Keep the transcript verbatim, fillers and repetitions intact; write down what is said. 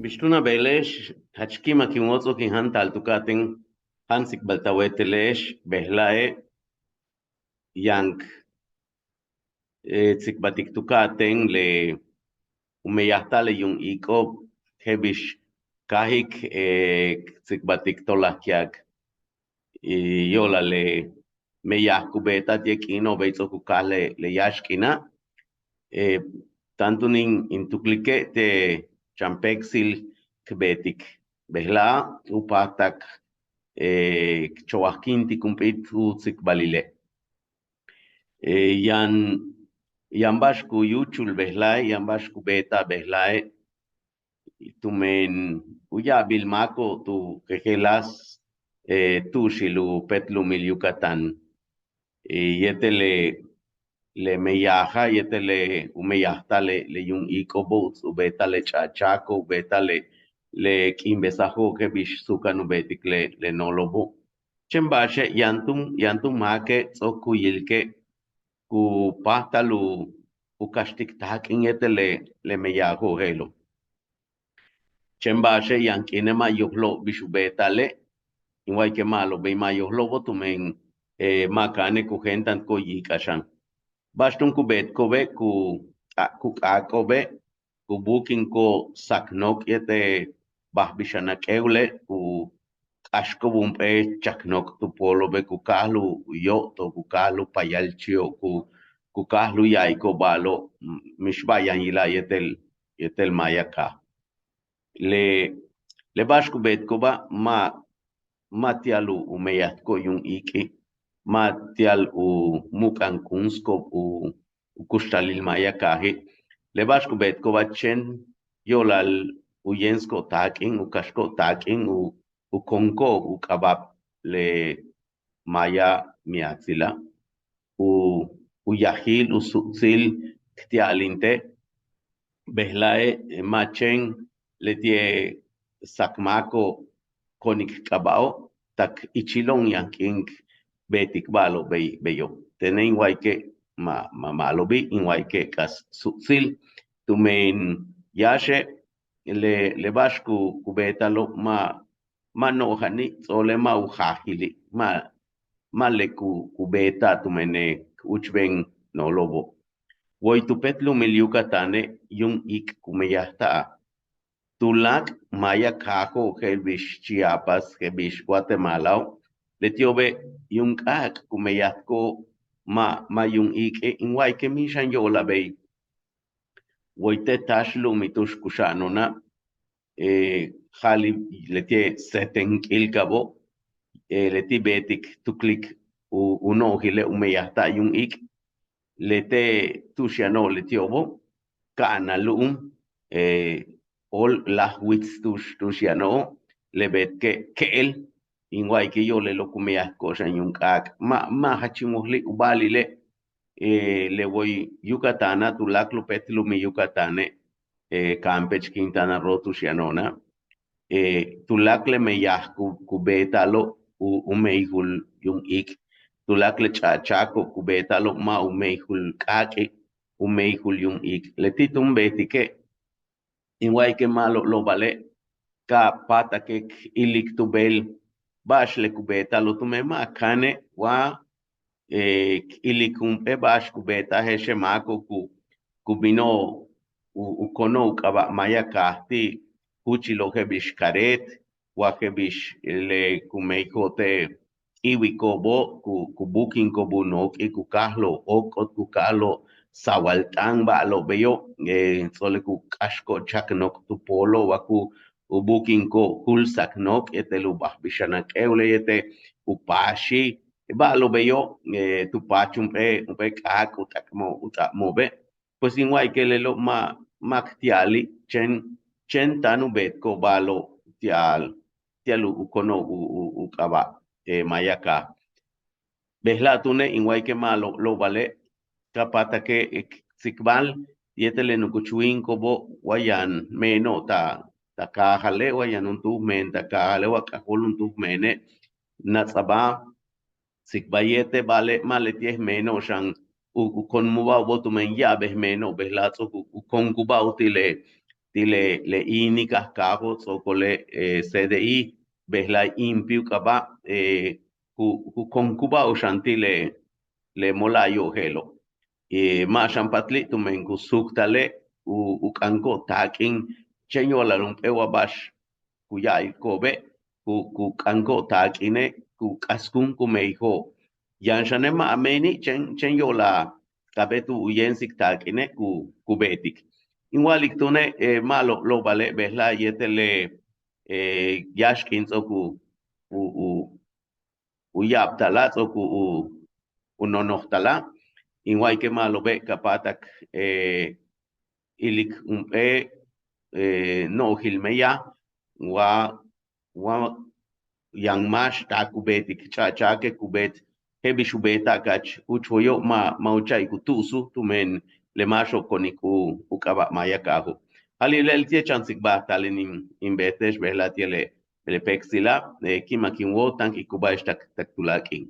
Bix túun a beele'ex, jach ki'imak in wots'ok in jantal tu ka'atéen, jan tsikbal ta wéetele'ex, bejela'e' yaan k tsikbaltik tu ka'atéen le u meyajta'al le yuum iik'o'ob je'el bix káajik k tsikbaltik tolaj ki'ak yo'olal le meyaj ku beeta'al ti' le k'iino'ob bey ts'o'ok u káajal le yáax k'iina'. Táan túun in tuklike' te' chan péeksil k beetik, bejela' u páajtal k chowajkíintik jump'íit u tsikbalile'. Yaan yaan ba'ax ku yúuchul bejela'e', yaan ba'ax ku beeta'al bejela'e', tumen u ya'abil máako'ob tu jejeláas tu'uxil u péet lu'umil Yucatán yéetel le le meyaja' yéetel le u meyajta'al le yuum iik'o'obo', u beeta'al le ch'a'achaako', u beeta'al le k'iinbesajo'ob je'el bix suuka'an u beetik le noolo'obo'. Chéen ba'axe' yaan túun yaan túun máake' ts'o'ok ku yilike' ku páajtal u kaxtik taak'in yéetel le meyajo'ob je'elo'. Chéen ba'axe' yaan k'iine' ma' yojlo'ob bix u beeta'ale', in wa'ayike' ma'alobe' ma' yojlo'obo' tumen ma' kaane' ku jeentantiko'ob yiik'al xan. Ba'ax túun ku beetiko'obe', ku k'áak'o'obe', ku búukinko'ob sak nok' yéetel bajbixan a k'éewle', ku k'axko'ob jump'éel chak nok' tu poolo'obe', ku káajal u yo'otol, ku káajal u payalchi'ob, ku ku káajal u ya'iko'ob ba'alo'ob mixba'al yaan yila'al yéetel yéetel maaya kaaj. Le le ba'ax ku beetiko'oba' ma' ma' ti'al u meyajtiko'ob yuum iik'i', ma' ti'al u mu'uk'a'ankunsiko'ob u kuxtalil maaya kaaji'. Le ba'ax ku beetiko'oba' chéen yo'olal u yéemsiko'ob taak'in, u kaxtiko'ob taak'in, u konko'ob u k'aaba'ab le maaya miatsila', u u yajil u su'utsil k ti'alinte'. Bejela'e' ma' chéen leti'e' sak máako'ob konik k'aaba'o', tak ichilo'on yaan k'iin k beetik ba'alo'ob beyo'. Tene' in wa'ayike' ma' ma' ma'alobi', in wa'ayike' k'as su'utsil tumen yáaxe' le le ba'ax ku ku beeta'alo' ma' ma' no'ojani', ts'o'ole' ma' u jaajili', ma' ma' le ku ku beeta'al tumene' k úuchben noolo'obo'. Woy tu péet lu'umil Yucatane' yuum iik' ku meyajta'al tuláak' maaya kaajo'ob je'el bix Chiapas, je'el bix Guatemalao', leti'obe' yuum k'áak' ku meyajtiko'ob ma' ma' yuum iik'i'. In wa'ayike' míin xan yo'olal bey. Woy te' táax lu'umil tu'ux kuxa'ano'ona', ja'ali' leti'e' seten k'iilkabo', leti' beetik tuklik u no'ojile' u meyajta'al yuum iik', lete' tu'ux yano'ob leti'obo' ka'anal lu'um, óol láaj wits tu'ux tu'ux yano'ob, le beetike' ke'el, in wa'ayike' yo'olelo' ku meyajtiko'ob xan yuum k'áak'. Ma' ma' jach in wojli' u ba'alile' le woy Yucatana', tuláakal u péet lu'umil Yucatane', Campeche, Quintana Roo tu'ux yano'ona', tuláakal le meyaj ku ku beeta'alo' u meyjul yuum iik', tuláakal le ch'a'achaako' ku beeta'alo' ma' u meyjul k'áak'i', u meyjul yuum iik'. Leti' túun beetike' in wa'ayike' ma'alob lóobale' ka páatake' k ilik tu beel ba'ax le ku beeta'alo' tumen ma' kaane' wa k ilik jump'éel ba'ax ku beeta'al je'exe' máako'ob ku ku bino'ob u kono'ob u k'aaba' maaya kaaj ti' kúuchilo'ob je'el bix kareet wa je'el bix le ku meyjo'ob te' k'íiwiko'obo' ku ku búukinko'ob u nook'i', ku káajalo'ob óok'ot, ku káajalo'ob sawal t'aan, ba'alo'ob beyo', ts'o'ole' ku k'axko'ob chak nok tu poolo'ob wa ku u búukinko'ob jul sak nok' yéetel u bajbixan a k'éewle' yéetel u paaxi', ba'alo'ob beyo' tu paach jump'éel jump'éel k'áak' u t'a'mo'ob u t'a'mo'obe'. Pues in wa'ayike' lelo' ma' ma' k ti'ali', chéen chéen táan u beetiko'ob ba'alo'ob ti'al ti'al u kono'ob u u k'aaba' maaya kaaj. Bejela' túune' in wa'ayike' ma'alob lóobale' ka páatake' k tsikbal yéetel le nukuch wíiniko'obo' wa yaan meeno'ob ta ta kaajale', wa yaan juntúul meen ta kaajale', wa k'ajóol juntúul meene' nats'abaj tsikbal yéetel, ba'ale' ma' leti'e' j meeno'ob xan u u konmuba'obo' tumen ya'ab j meeno'ob, bejela' ts'o'ok u konkuba'ob ti' le ti' le le iinik a kaajo' ts'o'okole' C D I bejla'e' impi u k'aba' ku ku konkuba'o'ob xan ti' le le mola'ayo'ob je'elo'. Ma' xan patli' tumen ku suuktale' u k'anko'ob taak'in chéen yo'olal jump'éel wa ba'ax ku ya'aliko'obe' ku ku k'anko'ob taak'ine' ku k'askun ku meyajo'ob. Yaan xane' ma' a meeni' chéen chéen yo'olal k'a'abéet u yéemsik taak'ine' ku ku beetik. In wa'alik túune' ma'alob lóobale' bejla'e' yéetel le yáax k'iin ts'o'ok u u u ya'abtala' ts'o'ok u u nonojtala'. In wa'alike' ma'alobe' ka páatak ilik jump'éel no'ojil meyaj wa wa yaan máax taak u beetik ch'a'cha'ake' ku beet je'el bix u beeta'akach úuch woyo' ma' ma' u cha'ik u tu'usu tumen le máaxo'ob konik u k'aba' maaya kaajo'. Ja'alile' leti'e' chan tsikbalta'alin in beete'ex bejla'e' ti'e' le péektsila' ki'imak in wóol táan k ikubáaje'ex tak tak tuláakal k'iin.